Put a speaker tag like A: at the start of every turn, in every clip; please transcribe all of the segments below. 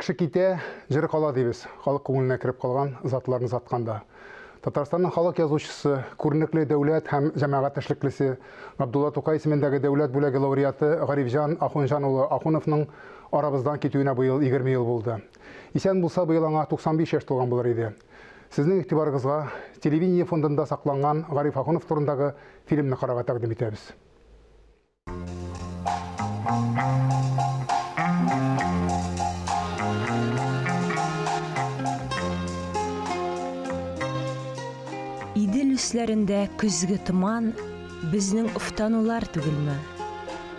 A: Кеше китә, җыры кала дибез, халык күңеленә кереп калган затларны сатканда. Татарстанның халык язучысы, күренекле дәүләт һәм җәмәгать эшлеклесе, Габдулла Тукай исемендәге дәүләт бүләге лауреаты Гарифҗан Ахунҗан улы Ахуновның арабыздан китүенә быел 20 ел булды. Исән булса, быел аңа 95 яшь тулган булыр иде. Сезнең игътибарыгызга телевидение фондында сакланган Гариф Ахунов турындагы фильмны карарга тәкъдим итәбез.
B: Идел өсләрендә көзге томан безнең офтанулар түгелме?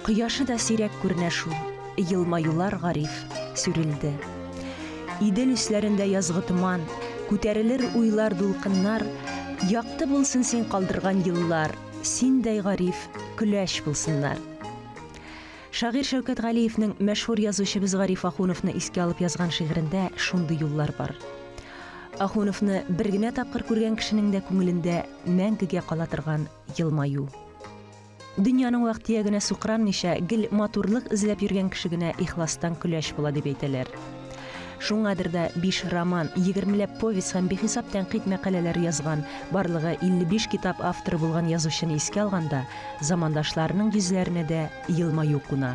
B: Кояшы да сирәк күренә шул, елмаюлар Гариф сүрелде. Идел өсләрендә язгы томан, күтәрелер уйлар дулкыннар, якты булсын син калдырган еллар. Синдәй Гариф, көләч булсыннар. Шагыйрь Шәүкәт Галиевнең мәшһүр язучыбыз Гариф Ахуновны искә алып язган шигырендә шундый юллар бар. Ахуновны бер генә тапкыр күргән кешенең дә күңелендә мәңгегә кала торган елмаю. Дөньяның вак-төягенә сукранмыйча, гел матурлык эзләп йөргән кеше генә ихластан көләч була дип әйтәләр. Шуңадыр да биш роман, егермеләп повесть һәм бихисап тәнкыйть мәкаләләре язган, барлыгы 55 китап авторы булган язучыны искә алганда, замандашларының йөзләренә дә елмаю куна.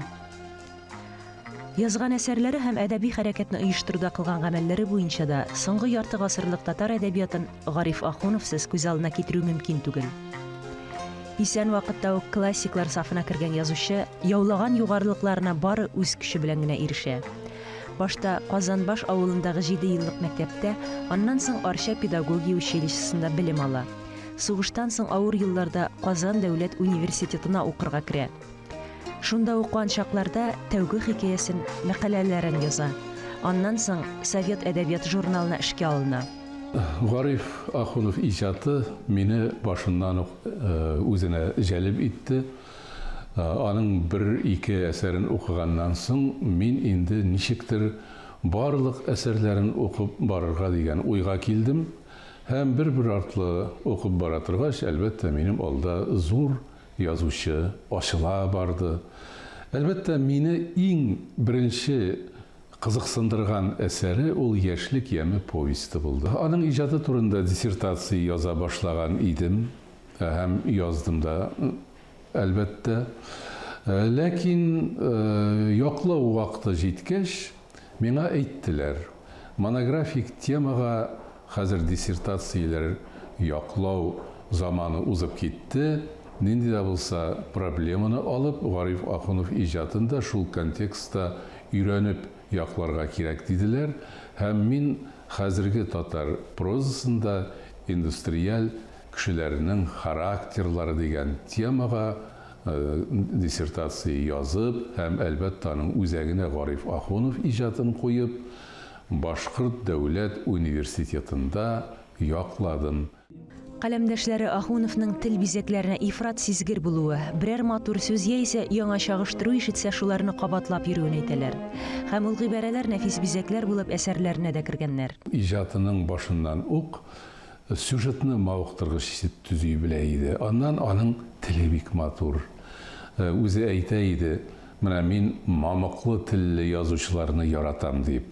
B: Язган әсәрләре һәм әдәби хәрәкәтне оештыруда кылган гамәлләре буенча да соңгы ярты гасырлык татар әдәбиятын Гариф Ахуновсыз күз алдына китерү мөмкин түгел. Исән вакытта ук классиклар сафына кергән язучы яулаган югарылыкларына бары үз көче белән генә ирешә. Башта Казанбаш авылындагы җидееллык мәктәптә, аннан соң Арча педагогия училищесында белем ала. Сугыштан соң авыр елларда Казан дәүләт университетына укырга керә. Шунда укыган чакларда тәүге хикәясен, мәкаләләрен яза. Аннан соң Совет әдәбияты журналына эшкә алына.
C: Гариф Ахунов иҗаты мине башыннан ук үзенә җәлеп итте. Аның бер-ике әсәрен укыганнан соң, мин инде ничектер барлык әсәрләрен укып барырга дигән уйга килдем. Һәм бер-бер артлы укып бара торгач, әлбәттә, минем алда зур язучы ачыла барды. Әлбәттә, мине иң беренче кызыксындырган әсәре ул Яшьлек яме повесте булды. Аның иҗаты турында диссертация яза башлаган идем һәм яздым да. Әлбәттә. Ләкин яклау вакыты җиткәч, миңа әйттеләр, монографик темага хәзер диссертацияләр яклау заманы узып китте, нинди дә булса проблеманы алып, Гариф Ахунов иҗатын да шул контекстта өйрәнеп якларга кирәк, диделәр һәм мин хәзерге татар прозасында индустриаль Кешеләрнең характерлары дигән темага диссертация язып һәм, әлбәттә, аның үзәгенә Гариф Ахунов иҗатын куеп, Башкорт дәүләт университетында якладым.
B: Каләмдәшләре Ахуновның тел бизәкләренә ифрат сизгер булуы, берәр матур сүз яисә яңа чагыштыру ишетсә, шуларны кабатлап йөрүен әйтәләр. Һәм ул гыйбарәләр нәфис бизәкләр булып әсәрләренә дә кергәннәр.
C: Иҗатының башыннан ук Сюжетны мавыктыргыч итеп төзи белә иде. Аннан аның теле бик матур. Үзе әйтә иде, менә мин мамыклы телле язучыларны яратам дип.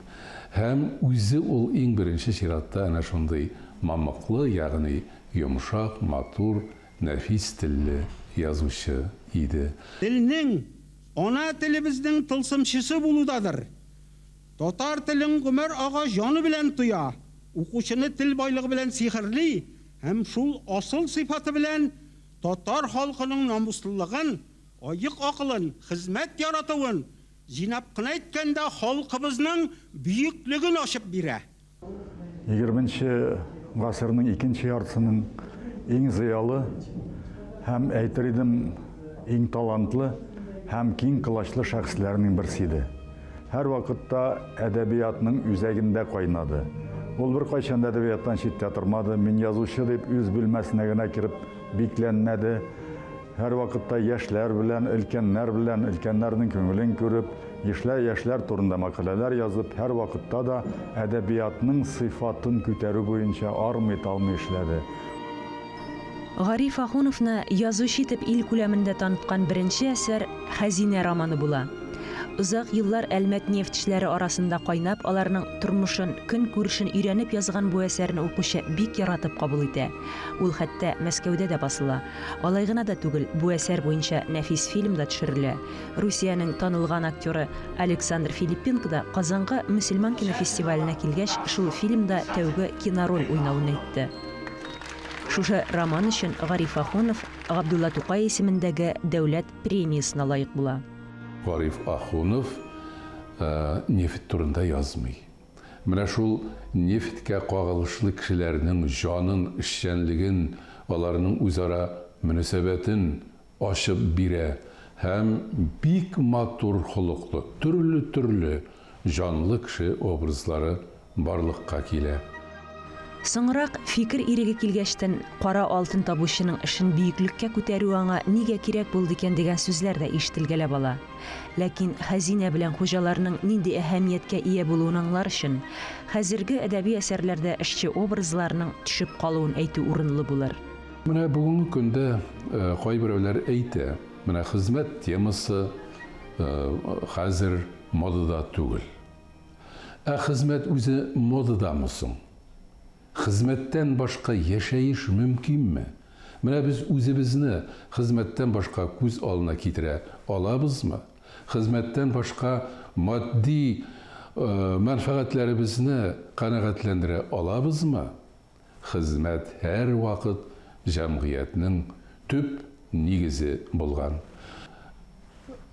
C: Һәм үзе ул иң беренче чиратта әнә шундый мамыклы, ягъни йомшак, матур, нәфис телле язучы иде.
D: Телнең, ана телебезнең тылсымчысы булудадыр. Татар телен Гомәр ага җаны белән тоя, укучыны тел байлыгы белән сихерли һәм шул асыл сыйфаты белән татар халкының намуслылыгын, аек акылын, хезмәт яратуын, җыйнап кына әйткәндә, халкыбызның бөеклеген ачып бирә.
E: Егерменче гасырның икенче яртысының иң зыялы һәм, әйтер идем, иң талантлы һәм киң колачлы шәхесләренең берсе иде. Һәрвакытта әдәбиятның үзәгендә кайнады. Ул беркайчан да әдәбияттан читтә тормады, мин язучы дип үз бүлмәсенә генә кереп бикләнмәде. Һәрвакытта яшьләр белән, өлкәннәр белән, өлкәннәрнең күңелен күреп, яшьләр, яшьләр турында мәкаләләр язып, һәрвакытта да әдәбиятның сыйфатын күтәрү буенча армый-талмый эшләде.
B: Гариф Ахуновны язучы итеп ил күләмендә таныткан беренче әсәр Хәзинә романы була. Озак еллар Әлмәт нефтьчеләре арасында кайнап, аларның тормышын, көнкүрешен өйрәнеп язган бу әсәрне укучы бик яратып кабул итә. Ул хәтта Мәскәүдә дә басыла. Алай гына да түгел, бу әсәр буенча нәфис фильм да төшерелә. Русиянең танылган актеры Александр Филиппенко да Казанга мөселман кинофестиваленә килгәч, шул фильмда тәүге кинороль уйнавын әйтте. Шушы роман өчен Гариф Ахунов Габдулла Тукай исемендәге дәүләт премиясенә лаек була.
C: Гариф Ахунов нефть турында язмый. Менә шул нефтькә кагылышлы кешеләрнең җанын, эшчәнлеген, аларның үзара мөнәсәбәтен ачып бирә һәм бик матур холыклы, төрле-төрле җанлы кеше образлары барлыкка килә.
B: Соңрак, фикер иреге килгәчтен, кара алтын табучының эшен бөеклеккә күтәрү аңа нигә кирәк булды икән дигән сүзләр дә ишетелгәләп ала. Ләкин хәзинә белән хуҗаларның нинди әһәмияткә ия булуын аңлар өчен, хәзерге әдәби әсәрләрдә эшче образларының төшеп калуын әйтү урынлы булыр.
C: Менә бүгенге көндә кайберәүләр әйтә, менә хезмәт темасы хәзер модада түгел. Ә хезмәт үзе модадамы соң? Хезмәттән башка яшәеш мөмкинме? Менә без үзебезне хезмәттән башка күз алдына китерә алабызмы? Хезмәттән башка матди мәнфәгатьләребезне канәгатьләндерә алабызмы? Хезмәт һәрвакыт җәмгыятьнең төп нигезе булган.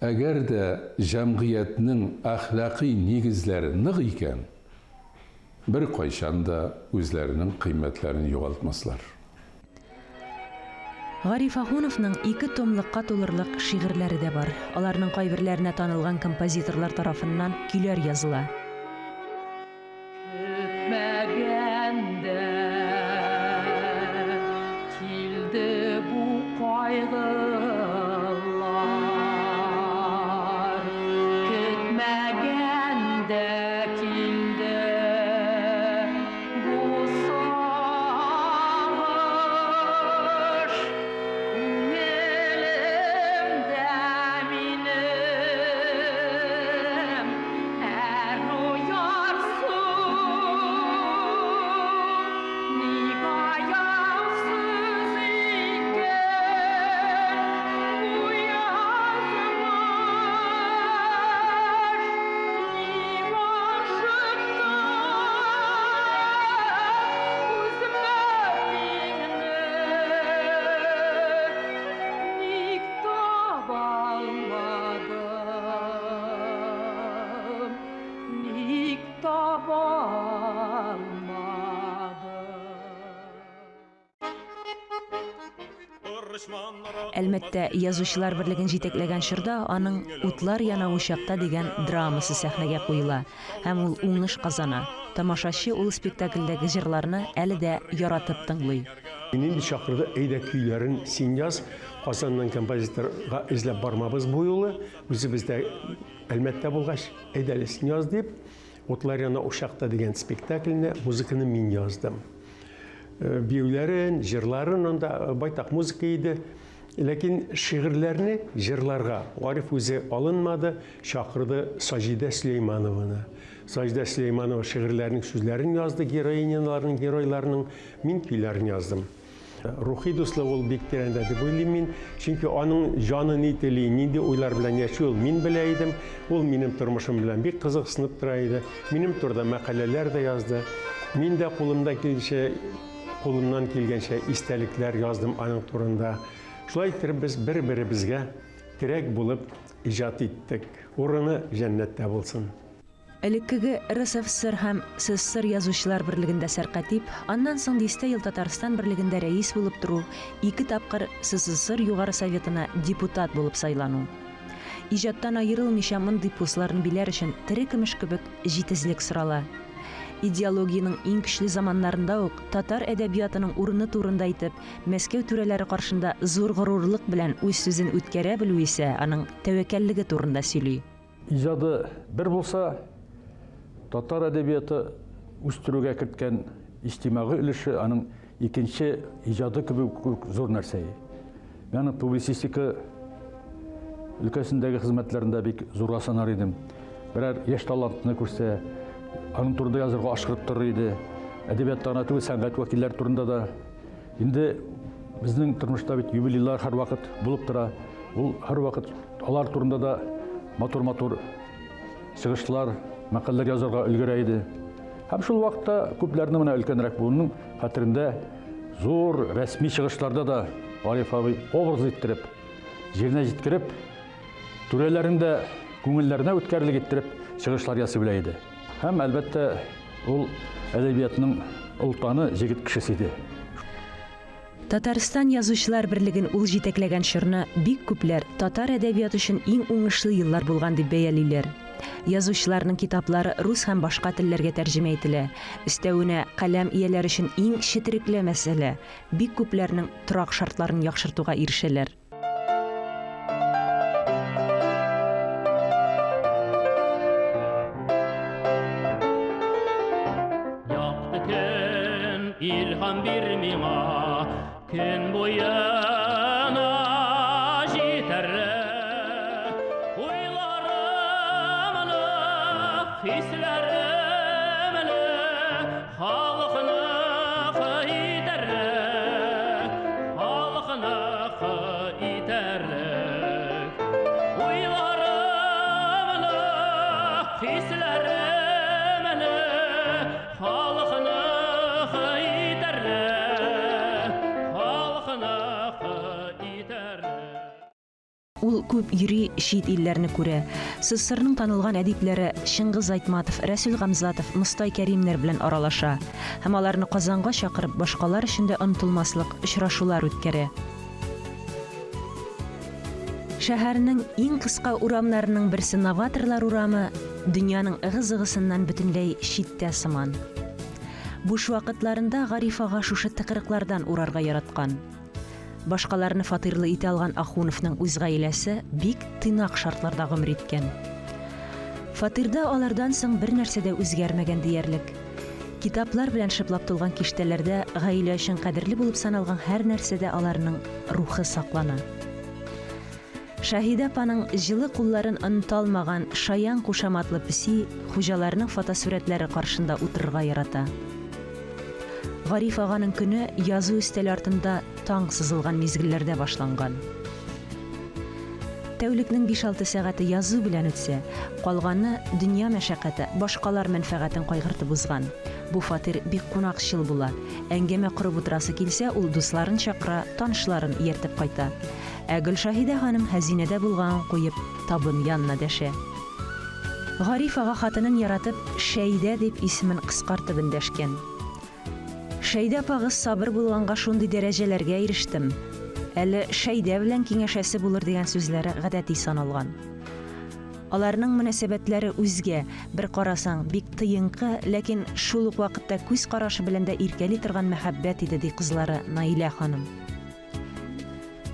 C: Әгәр дә җәмгыятьнең әхлакый нигезләре нык икән, беркайчан да үзләренең кыйммәтләрен югалтмаслар.
B: Гариф Ахуновның ике томлыкка тулырлык шигырьләре дә бар. Аларның кайберләренә танылган композиторлар тарафыннан көйләр языла.
F: Көтмәгәндә килде бу кайгылар, Көтмәгәндә килде бу сагыш. Күңелемдә минем әрнү ярсу, ник аяусыз икән бу язмыш, ник ашыктым үземә тиңне, ник табалмадым, ник табалмадым.
B: Әлмәттә Язучылар берлеген җитәкләгән чорда аның Утлар яна учакта дигән драмасы сәхнәгә куела һәм ул уңыш казана. Тамашачы ул спектакльдәге җырларны әле дә яратып тыңлый.
G: Мине инде чакырды, әйдә көйләрен син яз, Казаннан композиторга эзләп бармабыз бу юлы, үзебез дә Әлмәттә булгач, әйдә әле син яз дип, Утлар яна учакта дигән спектакльне, музыканы мин яздым. Э, биюләрен, җырларын анда э, байтак музыка иде. Ләкин шигырьләрне җырларга Гариф үзе алынмады, чакырды Саҗидә Сөләйманованы. Саҗидә Сөләйманова шигырьләрнең сүзләрен язды, героиняларның, геройларның, мин көйләрен яздым. Рухи дуслык ул бик тирәндә дип уйлыйм мин. Чөнки аның җаны ни тели, нинди уйлар белән яши ул, мин белә идем. Ул минем тормышым белән бик кызыксынып тора иде. Минем турыда мәкаләләр дә язды. Мин дә кулымда килгәнчә, кулымнан килгәнчә истәлекләр яздым аның турында. Шулай иттереп без бер-беребезгә терәк булып иҗат иттек. Урыны җәннәттә булсын.
B: Элеккеге РСФСР һәм СССР Язучылар берлегендә сәркатип, аннан соң дистә ел Татарстан берлегендә рәис булып тору, ике тапкыр СССР Югары Советына депутат булып сайлану. Иҗаттан аерылмыйча мондый постларны биләр өчен тере көмеш кебек җитезлек сорала. Идеологиянең иң көчле заманнарында ук татар әдәбиятының урыны турында әйтеп, Мәскәү түрәләре каршында зур горурлык белән үз сүзен үткәрә белү исә аның тәвәккәллеге турында сөйли.
H: Иҗады бер булса, татар әдәбияты үстерүгә керткән иҗтимагый өлеше аның икенче иҗады кебек үк зур нәрсә. Мин аның публицистика өлкәсендәге хезмәтләрен дә бик зурга санар идем. Берәр яшь талантны күрсә, аның турында язырга ашкырып торыр иде. Әдәбиятта гына түгел, сәнгать вәкилләре турында да. Инде безнең тормышта бит юбилейлар һәрвакыт булып тора. Ул һәрвакыт алар турында да матур-матур чыгышлар, мәкаләләр язарга өлгерә иде. Һәм шул вакытта күпләрнең менә өлкәнрәк буынның хәтерендә зур рәсми чыгышларда да Гариф абый образлы иттереп, җиренә җиткереп, түрәләрнең дә күңелләренә үткәрерлек иттереп чыгышлар ясый белә иде. Һәм, әлбәттә, ул әдәбиятның олтаны, җегет кешесе иде.
B: Татарстан Язучылар берлеген ул җитәкләгән чорны бик күпләр татар әдәбияты өчен иң уңышлы еллар булган дип бәялиләр. Язучыларның китаплары рус һәм башка телләргә тәрҗемә ителә. Өстәвенә, каләм ияләре өчен иң четерекле мәсьәлә, бик күпләрнең торак шартларын яхшыртуга ирешәләр.
F: Якты көн, илһам бир миңа, көн буена җитәрлек. Уйларымны, хисләремне халыкныкы итәрлек, халыкныкы итәрлек. Уйларымны, хисләремне халыкныкы итәрлек, халыкныкы итәрлек.
B: Ул күп йөри, чит илләрне күрә. СССРның танылган әдипләре Чыңгыз Айтматов, Рәсүл Гамзатов, Мостай Кәримнәр белән аралаша һәм аларны Казанга чакырып, башкалар өчен дә онытылмаслык очрашулар үткәрә. Шәһәрнең иң кыска урамнарының берсе Новаторлар урамы дөньяның ыгы-зыгысыннан бөтенләй читтә сыман. Буш вакытларында Гариф ага шушы тыкрыклардан урарга яраткан. Башкаларны фатирлы итә алган Ахуновның үз гаиләсе бик тыйнак шартларда гомер иткән. Фатирда алардан соң бер нәрсә дә үзгәрмәгән диярлек. Китаплар белән шыплап тулган киштәләрдә гаилә өчен кадерле булып саналган һәр нәрсәдә аларның рухы саклана. Шаһидә апаның җылы кулларын оныта алмаган Шаян кушаматлы песи хуҗаларының фотосурәтләре каршында утырырга ярата. Гариф аганың көне язу өстәле артында таң сызылган мизгелләрдә башланган. Тәүлекнең биш-алты сәгате язу белән үтсә, калганы дөнья мәшәкате, башкалар мәнфәгатен кайгыртып узган. Бу фатир бик кунакчыл була. Әңгәмә корып утырасы килсә, ул дусларын чакыра, танышларын ияртеп кайта. Ә Гөлшаһидә ханым хәзинәдә булганын куеп, табын янына дәшә. Гариф ага хатынын яратып, Шәйдә дип исемен кыскартып эндәшкән. Шәйдә апагыз сабыр булганга шундый дәрәҗәләргә ирештем. Әле Шәйдә белән киңәшәсе булыр дигән сүзләре гадәти саналган. Аларның мөнәсәбәтләре үзгә, бер карасаң, бик тыенкы, ләкин шул ук вакытта күз карашы белән дә иркәли торган мәхәббәт иде, ди кызлары Наилә ханым.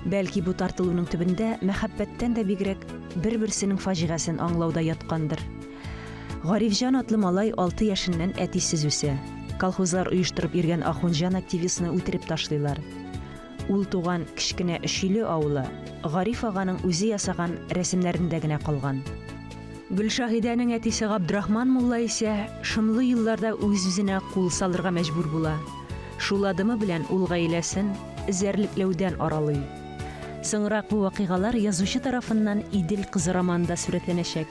B: Бәлки бу тартылуның төбендә мәхәббәттән дә бигрәк бер-берсенең фаҗигасен аңлау да яткандыр. Гарифҗан атлы малай алты яшеннән әтисез үсә. Колхозлар оештырып йөргән Ахунҗан активистны үтереп ташлыйлар. Ул туган кечкенә Өчиле авылы Гариф аганың үзе ясаган рәсемнәрендә генә калган. Гөлшаһидәнең әтисе Габдрахман мулла исә шомлы елларда үз-үзенә кул салырга мәҗбүр була. Шул адымы белән ул гаиләсен эзәрлекләүдән аралый. Соңрак бу вакыйгалар язучы тарафыннан Идел кызы романында сурәтләнәчәк.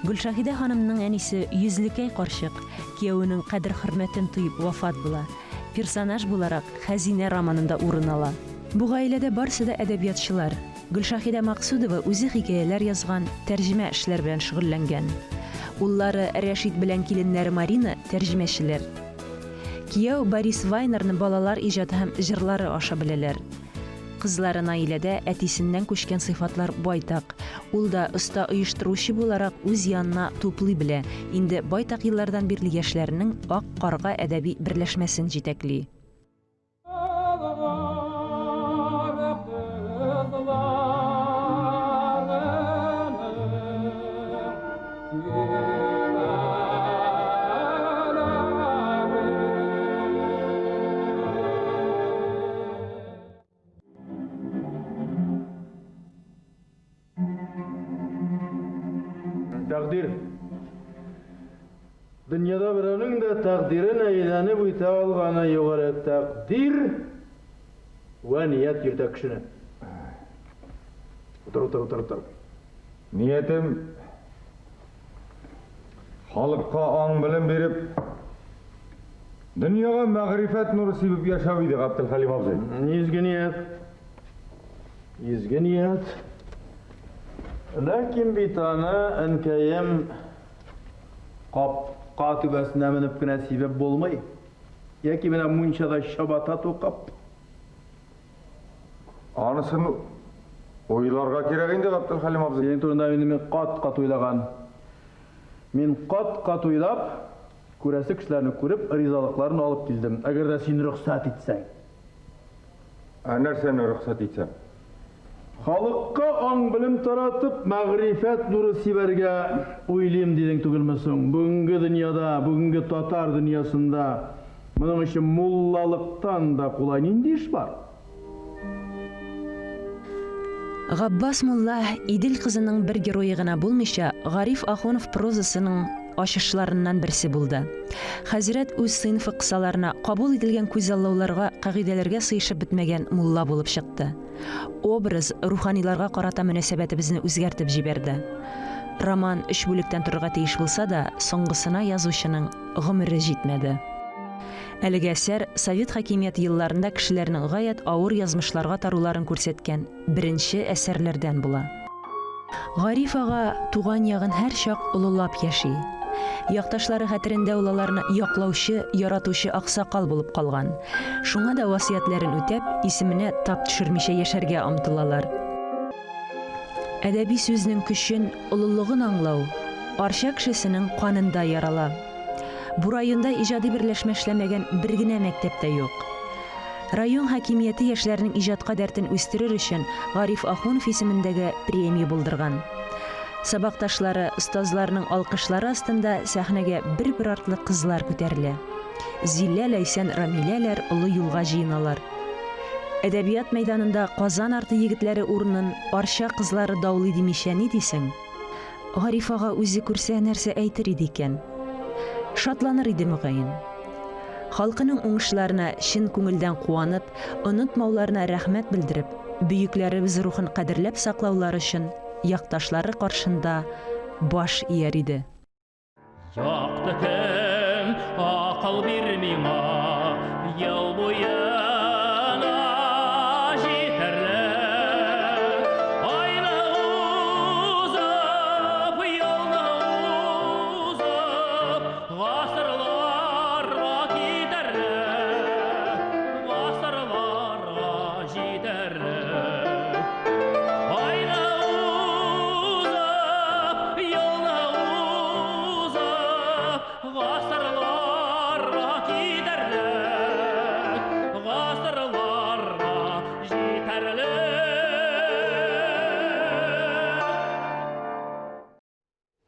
B: Гөлшаһидә ханымның әнисе Йөзлекәй карчык, кияүенең кадер-хөрмәтен тоеп вафат була. Персонаж буларак Хәзинә романында урын ала. Бу гаиләдә барсы да әдәбиятчылар. Гөлшаһидә Максудова үзе хикәяләр язган, тәрҗемә эшләр белән шөгыльләнгән. Уллары Рәшит белән киленнәре Марина, тәрҗемәчеләр. Кияү Борис Вайнерны балалар иҗаты һәм җырлары аша беләләр. Кызлары Наиләдә әтисеннән күчкән сыйфатлар байтак. Ул да оста оештыручы буларак үз янына туплый белә, инде байтак еллардан бирле яшьләрнең Ак карга әдәби берләшмәсен җитәкли.
I: Тәкъдир. Дөньяда берәүнең дә тәкъдирен әйләнеп үтә алганы юк әле. Тәкъдир вә ният йөртә кешене. Утыр, утыр, утыр, утыр.
J: Ниятем халыкка аң-белем биреп, дөньяга мәгърифәт нуры сибеп яшәү иде, Габделхәлим абзый.
I: Изге ният. Изге ният. Ләкин бит аны, әнкәем, капка түбәсенә менеп кенә сибеп булмый. Яки менә мунчада чабата тукып.
J: Анысын уйларга кирәк инде, Габделхәлим абзый.
I: Синең турында инде мин кат-кат уйлаган. Мин кат-кат уйлап, күрәсе кешеләрне күреп, ризалыкларын алып килдем. Әгәр дә син рөхсәт итсәң.
J: Ә нәрсәне рөхсәт итсәм?
I: Халыкка аң-белем таратып, мәгърифәт нуры сибәргә уйлыйм дидең түгелме соң? Бүгенге дөньяда, бүгенге татар дөньясында моның өчен муллалыктан да кулай нинди эш бар?
B: Габбас мулла Идел кызының бер герое гына булмыйча, Гариф Ахунов прозасының ачышларыннан берсе булды. Хәзрәт үз сыйныфы кысаларына, кабул ителгән күзаллауларга, кагыйдәләргә сыешып бетмәгән мулла булып чыкты. Образ руханиларга карата мөнәсәбәтебезне үзгәртеп җибәрде. Роман өч бүлектән торырга тиеш булса да, соңгысына язучының гомере җитмәде. Әлеге әсәр совет хакимияте елларында кешеләрнең гаять авыр язмышларга таруларын күрсәткән беренче әсәрләрдән була. Гариф ага туган ягын һәрчак олылап яши. Якташлары хәтерендә ул аларны яклаучы, яратучы аксакал булып калган. Шуңа да васыятьләрен үтәп, исеменә тап төшермичә яшәргә омтылалар. Әдәби сүзнең көчен, олылыгын аңлау Арча кешесенең канында ярала. Бу районда иҗади берләшмә эшләмәгән бер генә мәктәп тә юк. Район хакимияте яшьләрнең иҗатка дәртен үстерер өчен Гариф Ахунов исемендәге премия булдырган. Сабакташлары, остазларының алкышлары астында сәхнәгә бер-бер артлы кызлар күтәрелә. Зилә, Ләйсән, Рамиләләр олы юлга җыеналар. Әдәбият мәйданында Казан арты егетләре урынын Арча кызлары даулый димичә ни дисең? Гариф ага үзе күрсә, нәрсә әйтер иде икән? Шатланыр иде, мөгаен. Халкының уңышларына чын күңелдән куанып, онытмауларына рәхмәт белдереп, бөекләребез рухын кадерләп саклаулары өчен якташлары каршында баш ияр иде.
F: Якты көн, акыл бир миңа, ел буе.